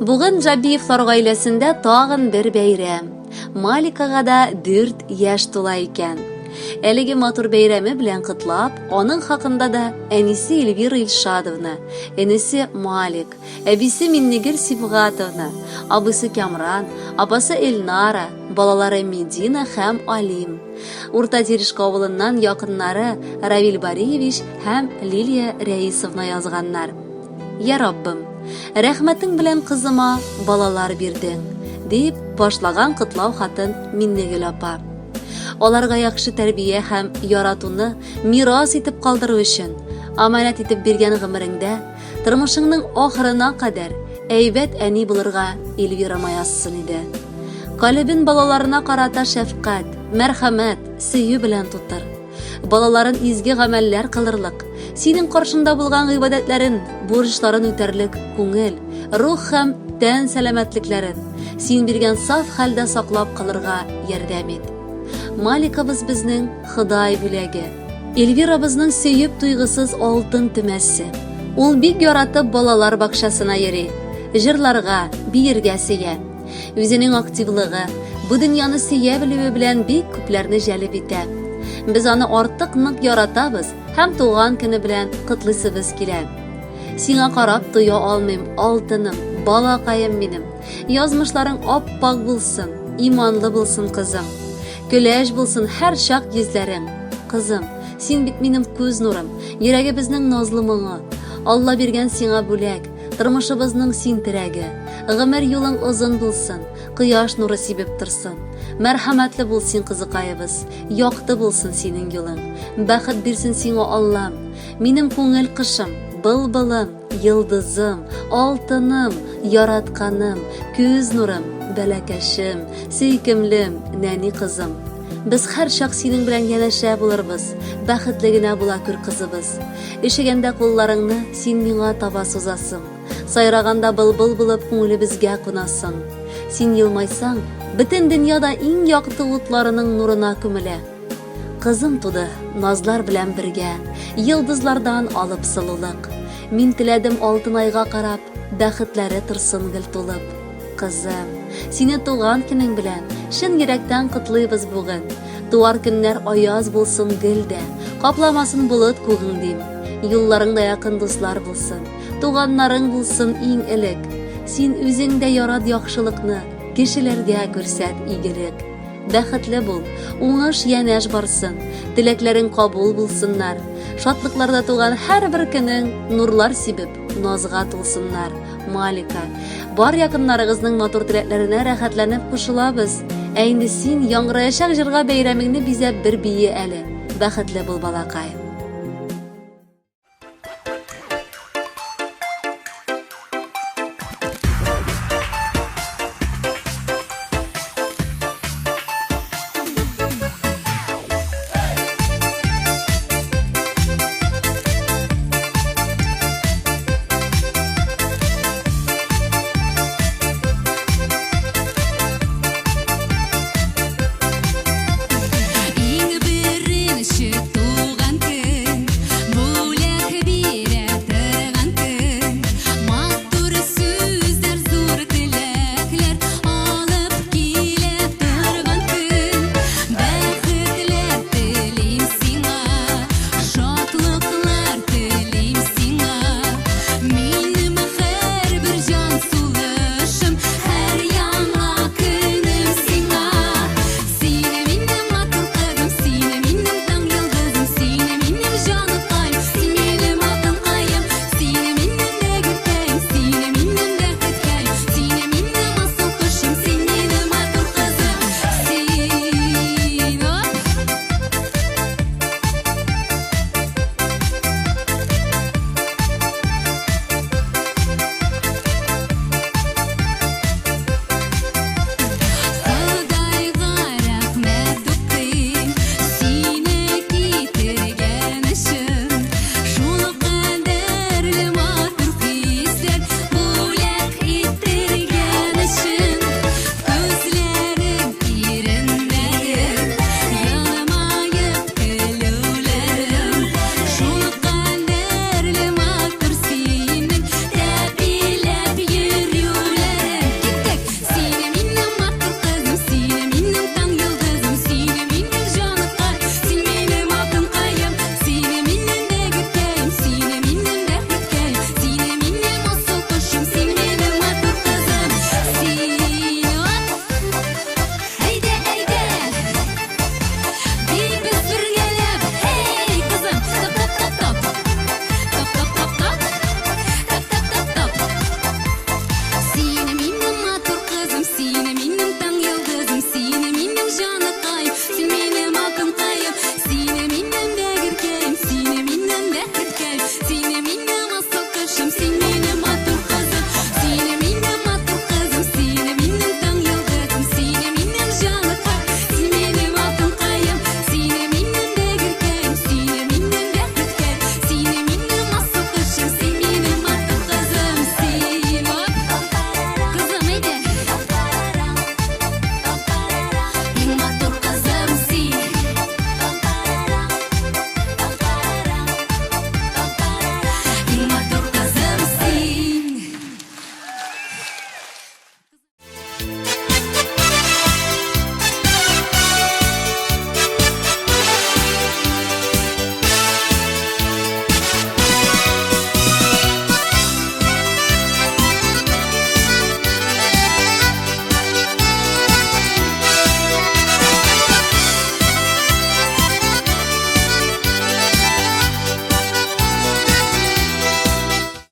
Бүген Джабиевлар гаиләсендә тагын бер бәйрәм. Маликага да 4 яшь тула икән. Әлеге матур бәйрәме белән котлап, аның хакында да әнисе Эльвира Илшадовна, энесе Малик, әбисе Миннегөл Сибгатовна, абыйсы Кямран, апасы Эльнара, балалары Медина һәм Алим, Урта Терешка авылыннан якыннары Равил Бариевич һәм Лилия Рәисовна язганнар. Я Раббым, рәхмәтең белән кызыма балалар бирдең, дип башлаган котлау хатын Миннегөл апа. Аларга яхшы тәрбия һәм яратуны мирас итеп калдыру өчен, аманәт итеп биргән гомереңдә, тормышыңның ахырына кадәр әйбәт әни булырга Эльвирама язсын иде. Калебен балаларына карата шәфкать, мәрхәмәт, сөю белән тутыр. Балаларын изге гамәлләр кылырлык, синең каршында булган гыйбадәтләрен, бурычларын үтәрлек күңел, рух һәм тән сәламәтлекләрен син биргән саф хәлдә саклап калырга ярдәм ит. Маликабыз безнең Ходай бүләге. Эльвирабызның сөеп туйгысыз алтын төмәсе. Ул бик яратып балалар бакчасына йөри. Җырларга, биергә сөя. Үзенең активлыгы, бу дөньяны сөя белүе белән бик күпләрне җәлеп итә. Без аны артык нык яратабыз һәм туган көне белән котлыйсыбыз килә. Сиңа карап туя алмыйм, алтыным, балакаем минем. Язмышларың ап-ак булсын, иманлы булсын, кызым. Көләч булсын һәр чак йөзләрең. Кызым, син бит минем күз нурым, йөрәгебезнең назлы моңы. Алла биргән сиңа бүләк, тормышыбызның син терәге. Гомер юлың озын булсын, кояш нуры сибеп торсын. Мәрхәмәтле бул син, кызыкаебыз, якты булсын синең юлың. Бәхет бирсен сиңа Аллам. Минем күңел кошым, былбылым, йолдызым, алтыным, яратканым, күз нурым, бәләкәчем, сөйкемлем, нәни кызым. Без һәрчак синең белән янәшә булырбыз, бәхетле генә була күр, кызыбыз. Өшегәндә кулларыңны син миңа таба сузасың. Сайраганда былбыл булып күңелебезгә кунасың. Син елмайсаң, бөтен дөнья да иң якты утларының нурына күмелә. Кызым туды, назлар белән бергә, Йолдызлардан алып сылулык. Мин теләдем алтын айга карап, Бәхетләре торсын гел тулып. Кызым, сине туган көнең белән Чын йөрәктән котлыйбыз бүген. Туар көннәр аяз булсын гел дә, Капламасын болыт күгең дим. Юлларыңда якын дуслар булсын, Туганнарың булсын иң элек. Син үзең дә ярат яхшылыкны, Кешеләргә күрсәт игелек. Бәхетле бул, уңыш янәш барсын, теләкләрең кабул булсыннар. Шатлыкларда туган һәрбер көнең нурлар сибеп, назга тулсыннар. Малика, бар якыннарыгызның матур теләкләренә рәхәтләнеп кушылабыз. Ә инде син яңгыраячак җырга бәйрәмеңне бизәп бер бие әле. Бәхетле бул, балакай.